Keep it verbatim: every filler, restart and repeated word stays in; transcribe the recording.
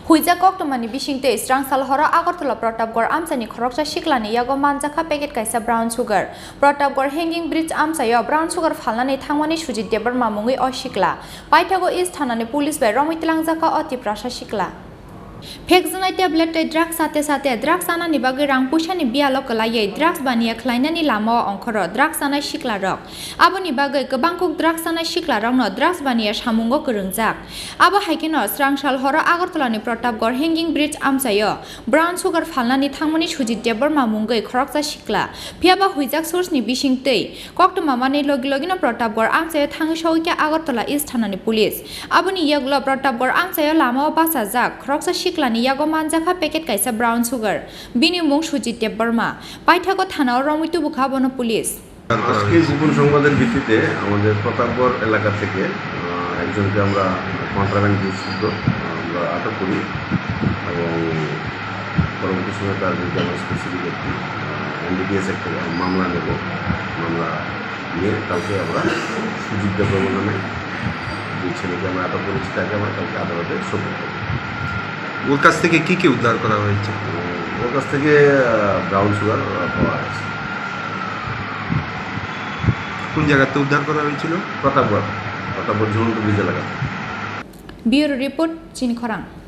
Huijak koktwmani bisingtwi srangsal horo Agartala Pratapgarh amchaini khoroksa siklani yago manjakha packet kaisa brown sugar. Pratapgarh hanging bridge amchaio brown sugar phalnani thangmani Sujit Debbarma mungwi o sikla. Paithago East thanani police bai romwi twlangjakha o Tiprasa sikla. Phekjaknai tablet tei drugs sate sate drugs chanani bagwi rang puisani biyalo kwlaiwi drugs baniya khlainani lamao ongkhoro drugs chanai siklarok. Aboni bagwi kwbangkuk drugs chanai siklarokno drugs baniya samungo kwrwngjak. Abo hai kheno srangsal horo Agartalani Pratapgarh hanging bridge amchaio brown sugar phalnani thangmani Sujit Debbarma mungwi khoroksa sikla. Phiyaba huijak source ni bisingtwi koktwma manwi logi logino Pratapgarh amchaio thangwi sogwikha Agartala East thanani police. Aboni yagulo Pratapgarh amchaio lamao bachajak khoroksa siklani yago manjakha packet kaisa brown sugar. Bini mung Sujit Debbarma. Paithago thanao romwi tubukha bono police. আজকে গোপন সংবাদের ভিত্তিতে আমাদের প্রতাপগড় এলাকা থেকে, আহ, একজনকে আমরা কন্ট্রাব্যান্ড বিস্তারিত আমরা আটক করি এবং পরবর্তী সময়ে তার বিরুদ্ধে আমরা স্পেসিফিক একটি, আহ, এনডিপিএস একটা মামলা নেব। মামলা নিয়ে কালকে আমরা সুজিত দেববর্মা নামে যে ছেলেকে আমরা আটক করেছি, তাকে আমরা কালকে আদালতে সোপর্দ করব। ওর কাছ থেকে কি কি উদ্ধার করা হয়েছে? উম, ওর কাছ থেকে, আহ, ব্রাউন সুগার, আহ, পাওয়া গেছে। কোন জায়গাতে উদ্ধার করা হয়েছিল? প্রতাপগড়, প্রতাপগড় ঝুলন্ত ব্রিজ এলাকা থেকে। Bureau report, Chini Khorang.